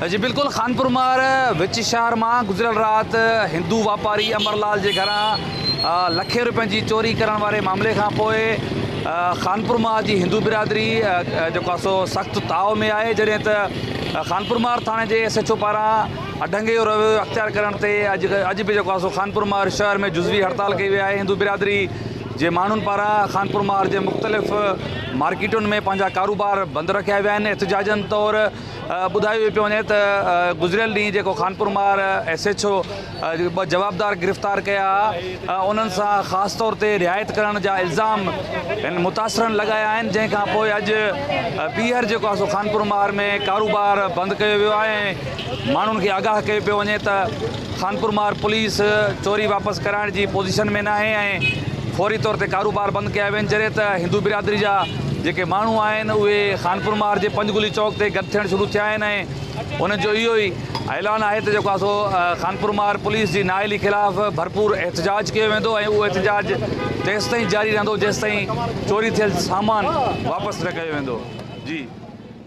جي بلڪل خانپور مهر وچ شهر مان گذريل رات هندو واپاري امر لال جي گهران لکين روپين جي چوري ڪرڻ واري معاملي کان پوء خانپور مهر جي هندو برادري جيڪو آهي سو سخت تاء ۾ آهي جڏهن ته خانپور مهر ٿاڻي جي ايس ايڇ او پاران اڍنگي جو رويو اختيار ڪرڻ تي اڄ اڄ به جيڪو آهي سو خانپور مهر شهر ۾ جزوي هڙتال ڪئي وئي آهي هندو برادري جي ماڻهن پاران خانپور مهر جي مختلف مارڪيٽن ۾ پنهنجا ڪاروبار بند رکيا ويا آهن احتجاجن طور ٻڌايو پيو وڃي ته گذريل ڏينهن جيڪو خانپور مار ايس ايڇ او ٻه جوابدار گرفتار ڪيا انهن سان خاص طور تي رعايت ڪرڻ جا الزام هن متاثرن لڳايا آهن جنهن کان پوء اڄ ٻيهر جيڪو آهي سو خانپور مار ۾ ڪاروبار بند ڪيو ويو آهي ۽ ماڻهن کي آگاهه ڪيو پيو وڃي ته خانپور مار پوليس چوري واپس ڪرائڻ جي پوزيشن ۾ ناهي ۽ فوري طور تي ڪاروبار بند ڪيا ويا آهن جڏهن ته هندو برادري جا جيڪي ماڻهو آهن اهي خانپور مار جي پنجگلي چوڪ تي گڏ ٿيڻ شروع ٿيا آهن ۽ انهن جو اهو ئي اعلان آهي ته جيڪو آهي سو خانپور مار پوليس جي نااهلي خلاف ڀرپور احتجاج ڪيو ويندو ۽ اهو احتجاج تيستائين جاري رهندو جيستائين چوري ٿيل سامان واپس نه ڪيو ويندو جي.